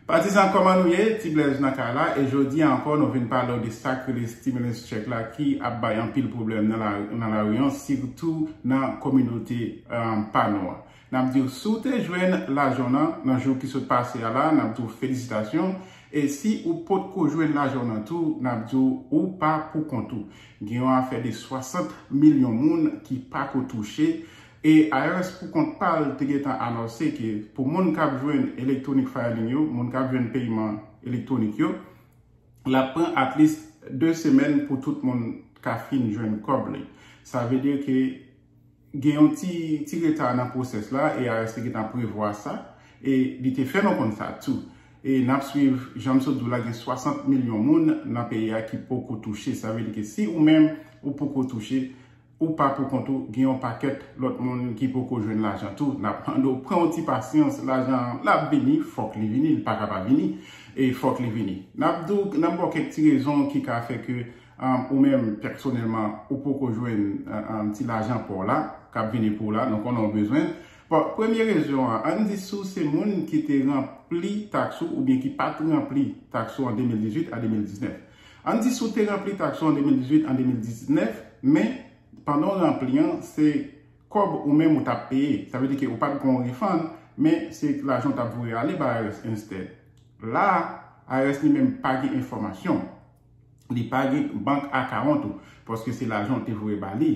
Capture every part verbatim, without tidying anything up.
Patizan, kòman nou ye? Ti Blaze nan kay la, e jodi a ankò nou vin pale w de sa k rele stimulus check la ki ap bay anpil pwoblèm nan la, nan lari an, sitou nan kominote um, pa nou an. N ap di w, si w te jwenn lajan w nan, nan jou ki sot pase a la, n ap di w felisitasyon. E si ou potko jwenn lajan w nan tou, n ap di w, ou pa pou kont ou. Gen yon afè de swasant milyon moun ki pa ko touche. E I R S pou kont pa l te gentan anonse ke pou moun k ap jwenn electronic filing yo, moun k ap jwenn peyman elektwonik yo, l ap pran at least de semèn pou tout moun ka fin jwenn kòb li. Sa vle di ke gen yon ti, ti reta nan pwosès la, e I R S te gentan prevwa sa, e li te fè nou konn sa tou. E n ap swiv, jan m sot di w la, gen swasant milyon moun nan peyi a ki poko touche. Sa vle di ke si ou menm ou poko touche, ou pa pou kont ou, gen yon pakèt lòt moun ki poko jwenn lajan tou. N ap mande w pran yon ti pasyans, lajan an l ap vini, fòk li vini, li pa ka pa vini, e fòk li vini. N ap di w, n ap ba w kèk ti rezon ki ka fè ke um, ou menm pèsonèlman ou poko jwenn um, um, ti lajan pa w la, k ap vini pou w la, nou konnen w bezwen. Bon, premye rezon an, ann di si w se moun ki te ranpli taks ou oubyen ki pa t ranpli taks ou an de mil dizuit a de mil diznèf. Ann di si w te ranpli taks ou an de mil dizuit, an de mil diznèf, men pandan w ranpli an, se kòb ou menm ou t ap peye. Sa vle di ke ou pa t gen yon refund, men se lajan w t ap voye ale ba I R S instead. La a, I R S li menm pa gen enfòmasyon. Li pa gen bank account ou, paske se lajan w te voye ba li.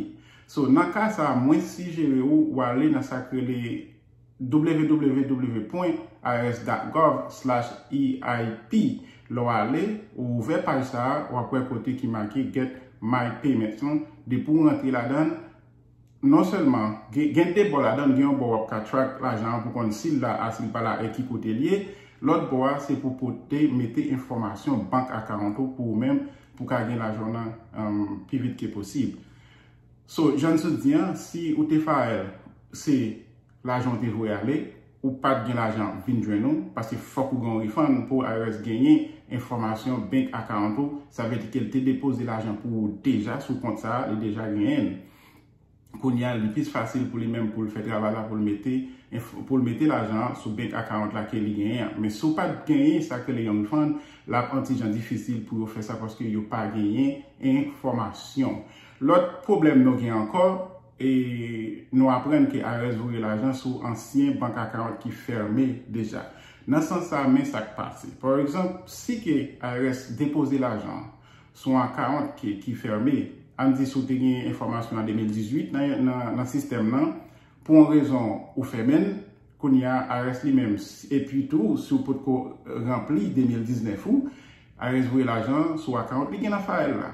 So, nan ka sa a, mwen sijere w, w ale nan sa k rele w w w pwen I R S dot gov slash E I P. Lè w ale, ou ouvè paj sa a, w ap wè kote ki make Get My Payments lan. Depi w rantre ladan l, non sèlman gen, gen de bò ladan l, gen yon bò w ap ka track lajan an pou konn si l la a, si l pa la, e ki kote l ye. Lòt bò a, se pou pote, mete enfòmasyon bank account ou pou ou menm, pou w ka gen lajan w nan um, pi vit ke posib. So, jan n sot di an, si ou te file, se lajan w te voye ale, ou pa t gen lajan vin jwenn ou, paske fòk ou gen yon refund pou I R S genyen enfòmasyon bank account ou, sa vle di ke l te depoze lajan pou ou deja sou kont sa a, li deja genyen l. Kounye a, li plis fasil pou li menm pou l fè travay la, pou l mete, pou l mete lajan an sou bank account la ke li genyen an. Men si w pa t genyen sa k rele yon refund, l ap yon ti jan difisil pou yo fè sa paske yo pa genyen enfòmasyon. Lòt pwoblèm nou gen ankò, e nou aprann ke I R S voye lajan sou ansyen bank account ki fèmen deja. Nan sans sa a, men sa k pase. Pa egzanp, si ke I R S depoze lajan an sou yon account ki, ki fèmen, ann di si w te gen enfòmasyon an de mil dizuit nan, nan, nan sistèm nan, pou yon rezon ou fèmen l, kounye a I R S li menm, epi tou, si w potko ranpli de mil diznèf ou, I R S voye lajan sou account li gen nan file la.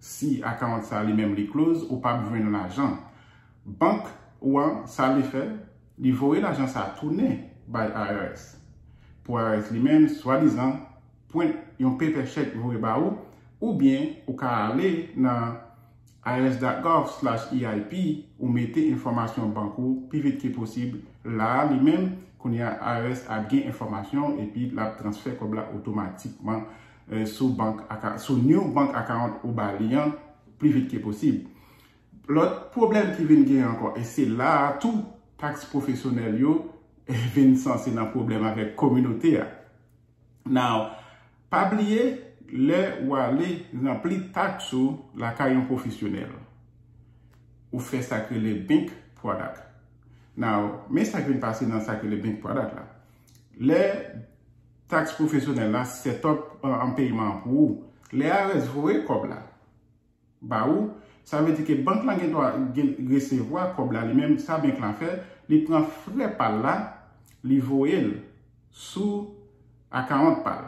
Si account sa li menm li close, ou p ap jwenn lajan. Bank ou an, sa li fè, li voye lajan sa tounen bay I R S. Pou I R S li menm, swadizan, print yon paper check voye ba ou, oubyen ou ka ale nan I R S dot gov slash E I P, ou mete enfòmasyon bank ou pi vit ke posib. La a li menm, kounye a I R S ap gen enfòmasyon epi l ap transfè kòb la otomatikman eh, sou bank account, sou new bank account ou ba li an pi vit ke posib. Lòt pwoblèm ki vin gen ankò, e se la a tou taks pwofesyonèl yo vin sanse nan pwoblèm avèk kominote a. Now, pa bliye, lè w ale ranpli taks ou lakay yon pwofesyonèl, ou fè sa k rele bank product. Now, men sa k vin pase nan sa k rele bank product la. Lè taks pwofesyonèl la set up an, an peyman an pou ou, lè I R S voye kòb la ba ou, sa vle di ke bank lan gen dwa gen, resevwa kòb la li menm, sa bank lan fè, li pran frè pa l la, li voye l sou account pa l.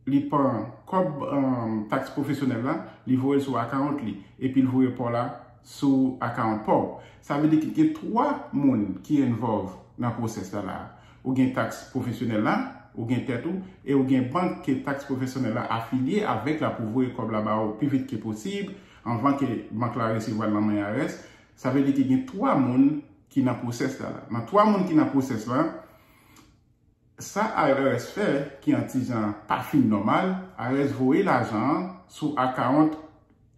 Li pran kòb um, taks pwofesyonèl la, li voye l sou account li, epi l voye pa w la sou account pa w. Sa vle di ke gen twa moun ki involve nan pwosès la la. Ou gen taks pwofesyonèl la, ou gen tèt ou, e ou gen bank ke taks pwofesyonèl la afilye avèk la pou voye kòb la ba ou pi vit ke posib, anvan ke bank la resevwa l nan men I R S. Sa vle di ke gen twa moun ki nan pwosès la la. Nan twa moun ki nan pwosès la, sa I R S fè, ki an ti jan pa fin nòmal, I R S voye lajan an sou account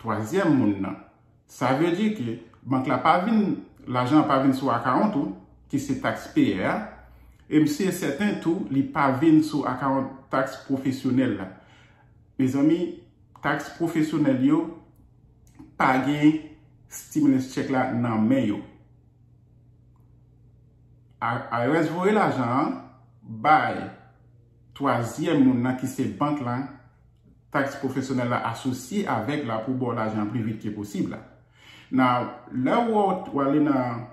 twazyèm moun nan. Sa vle di ke bank la pa vin, lajan an pa vin sou account ou, ki se taxpayer a, E m si e sèten tou, li pa vin sou akawont taks pwofesyonèl la. Mezanmi, taks pwofesyonèl yo pa gen stimulus check la nan men yo. IRS voye lajan an bay twazyèm moun nan ki se bank la, taks pwofesyonèl la asosye avèk la pou ba w lajan an pli vit ke posib la. Now, lè w w ale nan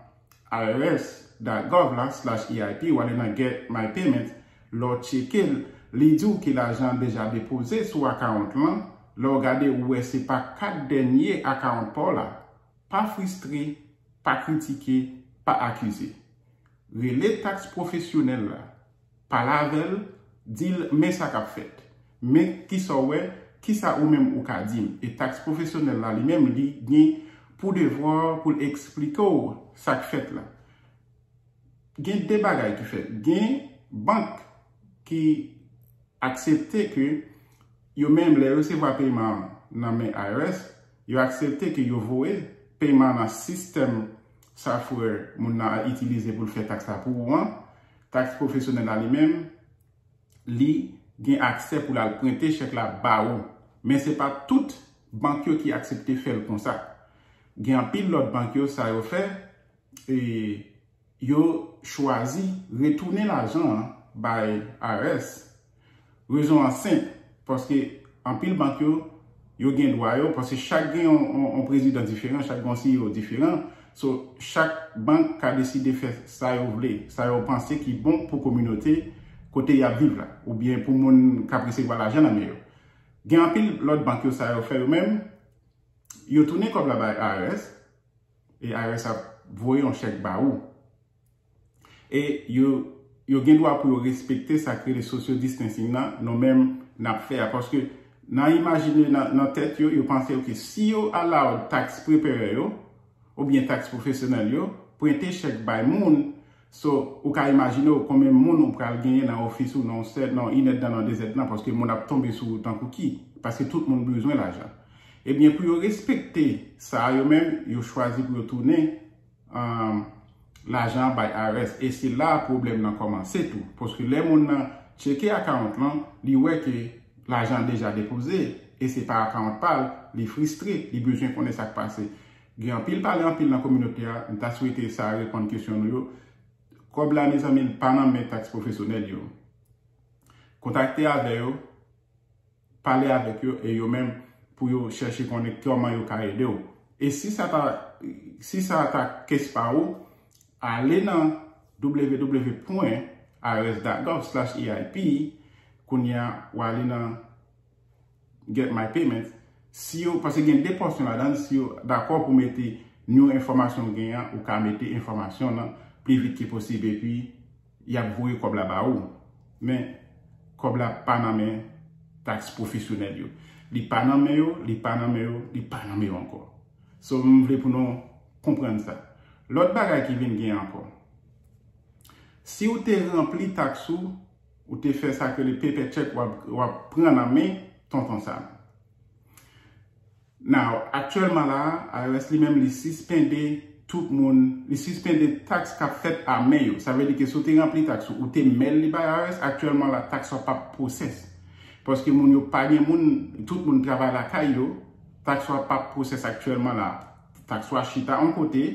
irs.gov la, slash EIP, w ale nan Get My Payment, lè w tcheke l, li di w ke lajan an deja depoze sou akawont lan, lè w gade ou wè se pa kat dènye akawont pa w la. Pa fristre, pa kritike, pa akize. Rele taks pwofesyonèl la. Pale avè l, di l men sa k ap fèt. Men kisa w wè, kisa ou menm ou ka di m. E taks pwofesyonèl la li menm li gen pou devwa pou l eksplike w sa k fèt la. Gen de bagay ki fèt. Gen bank ki aksepte ke yo menm lè yo resevwa peyman nan men IRS, yo aksepte ke yo voye peyman nan sistèm software moun nan itilize pou l fè taks la pou ou an. Taks pwofesyonèl la li menm, li gen aksè pou l al prente chèk la ba ou. Men se pa tout bank yo ki aksepte fè l konsa. Gen anpil lòt bank yo, sa yo fè, e yo chwazi retounen lajan an bay IRS. Rezon an senp, paske anpil bank yo, yo gen dwa yo, paske chak gen yon, yon, yon prezidan diferan, chak gen yon CEO diferan. So, chak bank ka deside fè sa yo vle, sa yo panse ki bon pou kominote kote y ap viv la, oubyen pou moun k ap resevwa lajan nan men yo. Gen anpil lòt bank yo, sa yo fè yo menm, yo tounen kòb la bay IRS, e IRS ap voye yon chèk ba ou. E yo, yo gen dwa pou yo respekte sa k rele social distancing nan, nou menm n ap fè a. Paske nan imajine, nan, nan tèt yo, yo panse, ok, si yo allow tax preparer yo, oubyen tax profesyonèl yo, prente chèk bay moun, so, ou ka imajine w konbyen moun ou pral genyen nan ofis ou nan yon sèt, nan inèdtan, nan dezèdtan, paske moun ap tonbe sou ou tankou ki, paske tout moun bezwen lajan. Ebyen, pou yo respekte sa, yo menm, yo chwazi pou yo tounen, um, lajan an bay IRS. E se la pwoblèm nan kòmanse tou. Paske lè moun nan tcheke akawont lan, li wè ke lajan an deja depoze, e se pa akawont pa l, li fristre, li bezwen konnen sa k pase. Gen anpil pale anpil nan kominote a, m ta swete sa reponn kesyon nou yo. Kòb la, mezanmi, l pa nan men taks pwofesyonèl yo. Kontakte avè yo, pale avèk yo, e yo menm pou yo chèche konnen kòman yo ka ede w. E si sa ta, si sa ta kes pa ou, ale nan www.irs.gov/eip, kounye a w ale nan Get My Payment. Si yo, paske gen de pòsyon ladan, si yo dakò pou mete new enfòmasyon w genyen an, ou ka mete enfòmasyon nan pli vit ke posib, epi y ap voye kòb la ba ou. Men, kòb la pa nan men taks pwofesyonèl yo. Li pa nan men yo, li pa nan men yo, li pa nan men yo ankò. So, m vle pou nou konprann sa. Lòt bagay ki vin gen ankò. Si w te ranpli taks ou, ou te fè sa ke le paper check w ap, w ap pran nan men Tonton Sam. Now, aktyèlman la, IRS li menm li sispende tout moun, li sispende taks k ap fèt a men yo. Sa vle di ke si w te ranpli taks ou, ou te mèl li bay IRS, aktyèlman la, taks ou p ap pwosès. Paske moun yo pa gen moun, tout moun travay lakay yo, taks ou p ap pwosès aktyèlman la. Taks ou chita yon kote,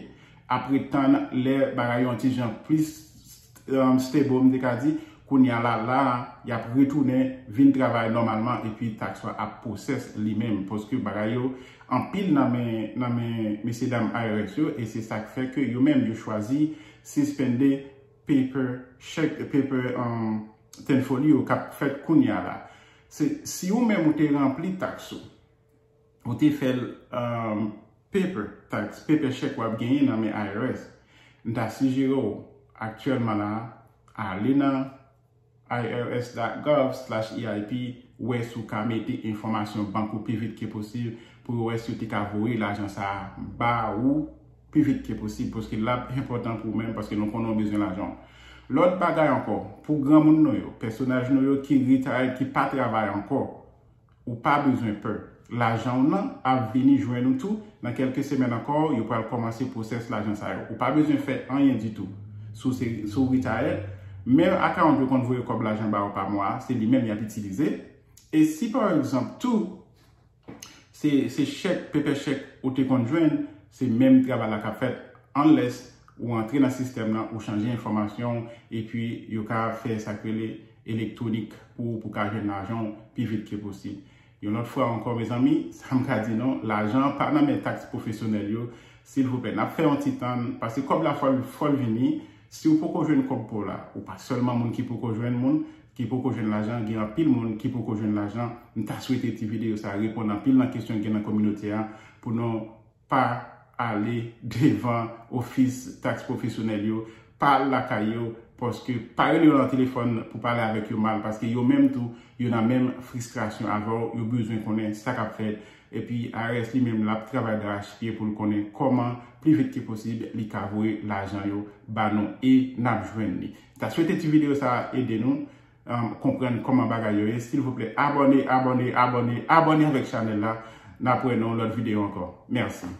apre tann lè bagay yo yon ti jan plis, um, stable, m te ka di, kounye a la, la, y ap retounen vin travay nòmalman, epi taks la ap pwosès li menm, paske bagay yo anpil nan men, nan men mesye dam IRS yo, e se sa k fè ke yo menm yo chwazi sispende paper check, paper, um, ten forty yo k ap fèt kounye a la. Se, si ou menm ou te ranpli taks ou, ou te fè l, um, paper tax, paper check w ap genyen nan men IRS. M ta sijere w aktyèlman la, ale nan irs.gov/eip, wè si w ka mete enfòmasyon bank ou pi vit ke posib pou yo wè si yo te ka voye lajan sa a ba ou pi vit ke posib, paske l ap enpòtan pou ou menm, paske nou konnen w bezwen lajan w. Lòt bagay ankò, pou granmoun nou yo, pèsonaj nou yo ki retired, ki pa travay ankò, ou pa bezwen pè. Lajan w nan ap vini jwenn ou tou. Nan kèlke semèn ankò, yo pral kòmanse pwosès lajan sa yo. Ou pa bezwen fè anyen ditou. Si w se, si w retired, Men account yo konn voye kòb lajan ba ou pa mwa, se li menm y ap itilize. E si pa egzanp tou, se se chèk, pepè chèk ou te konn jwenn, se menm travay la k ap fèt, unless ou antre nan sistèm nan, ou chanje enfòmasyon w, epi yo ka fè sa k rele elektwonik pou ou, pou w ka jwenn lajan w pi vit ke posib. Yon lòt fwa ankò, mezanmi, sa m ka di nou, lajan an pa nan men taks pwofesyonèl yo, silvouplè, n ap fè yon ti tann, paske kòb la fò l, fò l vini. Si w poko jwenn kòb pa w la, ou pa sèlman moun ki poko jwenn moun, ki poko jwenn lajan, gen anpil moun ki poko jwenn lajan. M ta swete ti videyo sa a reponn anpil nan kesyon ki gen nan kominote a pou nou pa ale devan ofis taks pwofesyonèl yo, pa al lakay yo, paske pa rele yo nan telefòn pou pale avèk yo mal, paske yo menm tou, yo nan menm fristrasyon avè w, yo bezwen konnen sa k ap fèt. Epi I R S li menm l ap travay darachpye pou l konnen kòman pli vit ke posib li ka voye lajan yo ba nou e n ap jwenn li. Ta swete ti videyo sa a ede nou um, konprann kòman bagay yo ye. Silvouplè, abòne, abòne, abòne, abòne avèk chanèl la. N ap wè nan yon lòt videyo ankò. Mèsi.